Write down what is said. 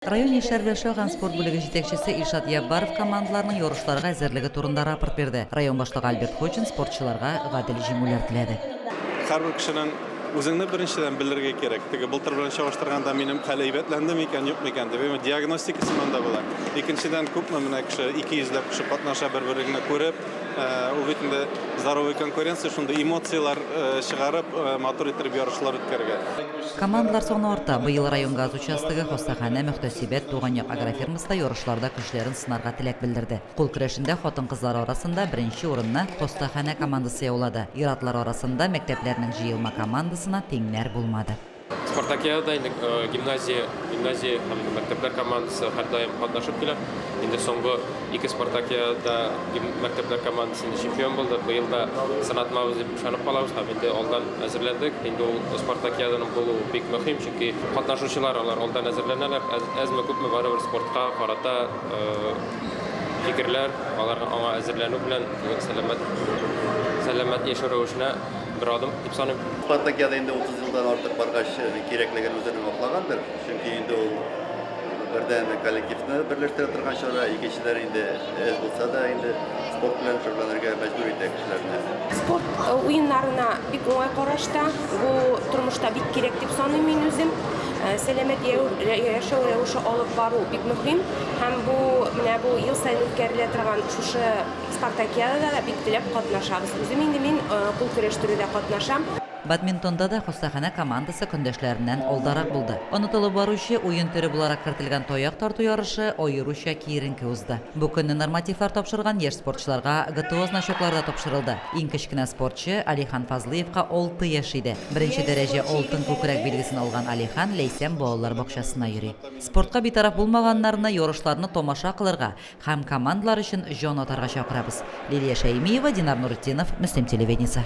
Район яшьләр белән эшләү һәм спорт бүлеге җитәкчесе Илшат Яббаров командаларның ярышларга әзерлеге турында рапорт бирде. Район башлыгы Альберт Хуҗин спортчыларга гадел җиңүләр теләде. Һәрбер кешенең үзеңне беренчедән белергә кирәк. Теге былтыр белән чагыштырганда минем хәл әйбәтләнде микән, юк микән дип. Әмма диагностика сыман да була. Икенчедән, күпме менә кеше, 200 ләп кеше катнаша бер-береңне күреп, Ул бит инде здоровый конкуренция, шундый эмоцияләр чыгарып, матур иттереп ярышлар үткәрергә. Командалар саны арта. Быел район газ участогы, хастаханә, мөхтәсибәт, Туган як агрофирмасы да ярышларда көчләрен сынарга теләк белдерде. Кул көрәшендә хатын-кызлар арасында беренче урынны хастаханә командасы яулады. Ир-атлар арасында мәктәпләрнең җыелма командасына тиңнәр булмады. Спартакиадада инде гимназия, гимназия һәм мәктәпләр командасы һәрдаим катнашып килә. Инде соңгы ике спартакиадада мәктәпләр командасы инде чемпион булды. Быел да сынатмабыз дип ышанып калабыз һәм инде алдан әзерләндек. Инде ул спартакиаданың булуы бик мөһим, чөнки катнашучылар алар алдан әзерләнәләр. Әзме-күпме барыбер спортка карата фикерләр, аларның аңа әзерләнү белән сәламәт сәламәт яшәү рәвешенә бер адым дип саныйм. Спартакиада инде 30 елдан артык баргач, кирәклеген үзенең аклагандыр. Чөнки инде ул бердән коллективны берләштерә торган чара, икенчедән инде әз булса да инде спорт белән шөгыльләнергә мәҗбүр итә кешеләрне. Спорт уеннарына бик уңай карашта. Бу тормышта бик кирәк дип саныйм мин үзем. Сәламәт яшәү рәвеше алып бару бик мөһим. Һәм бу менә бу ел саен үткәрелә торган шушы Спартакиадада да бик теләп катнашабыз. Үзем инде мин кул көрәштерүдә катнашам. Бадминтонда да хастаханә командасы көндәшләреннән алдарак булды. Онытылып баручы уен төре буларак кертелгән таяк тарту ярышы аеруча киеренке узды. Бу көнне нормативлар тапшырган яшь спортчыларга ГТО значоклары да тапшырылды. Иң кечкенә спортчы Алихан Фазлыевка алты яшь иде. Беренче дәрәҗә алтын күкрәк билгесен алган Алихан Ләйсән балалар бакчасына йөри. Спортка битараф булмаганнарны ярышларны тамаша кылырга Һәм командалар өчен җан атарга чакырабыз. Лилия Шәймиева, Динар Нуретдинов, Мөслим телевидениесе.